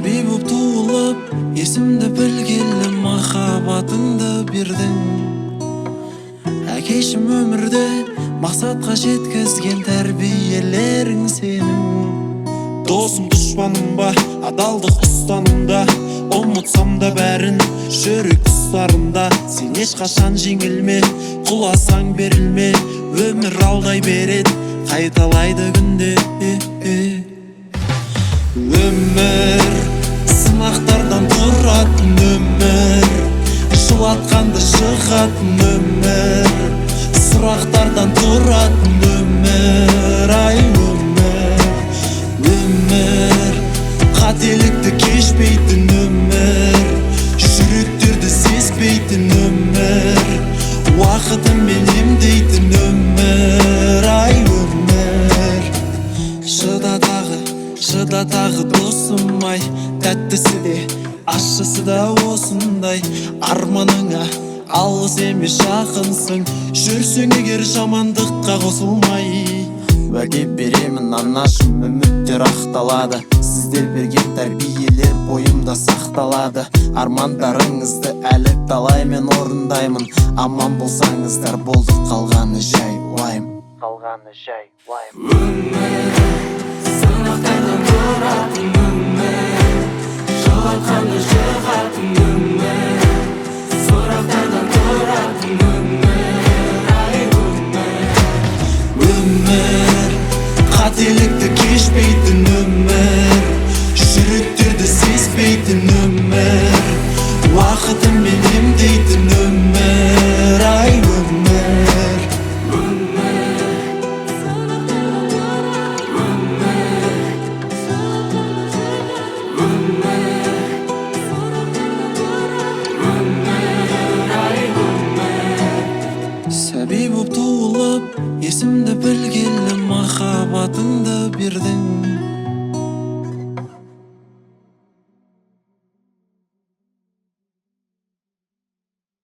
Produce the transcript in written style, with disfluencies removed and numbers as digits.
Сәби боп туылып, есімді білгелі махаббатыңды бердің. Әкешім, өмірде мақсатқа жеткізген тәрбиелерің сенің. Досым, дұшпаным ба, адалдық ұстанымда, ұмытсам да бәрін жүрек тұстарында. Сен ешқашан жеңілме, құласаң берілме, өмір алдай береді, қайталайды күнде. Өмір сынақтардан тұратын өмір, жылатқанды жығатын өмір, сұрақтардан тұратын өмір, ай өмір. Өмір қателікті кешпейтін өмір, жүректерді сезбейтін өмір, уақытымен емдейтін өмір, ай өмір. Шыда тағы, шыда тағы, досым ай, тәттісі де ащысы да осындай. Арманыңа алыс емес жақынсың, жүрсең егер жамандыққа қосылмай. Уәде беремін, анашым, үміттер ақталады. Сіздер берген тәрбиелер бойымда сақталады. Армандарыңызды әлі талай мен орындаймын. Аман болсаңыздар болды, қалғаны жай уайым. Қалғаны жай уайым. Сынақтардан тұратын өмір, жылатқанды жығатын өмір, сұрақтардан тұратын өмір, ай өмір. Өмір қателікті кешпейтін өмір, жүректерді сезбейтін өмір, уақытымен емдейтін өмір, ай өмір. Сәби боп туылып, есімді білгелі махаббатыңды бердің.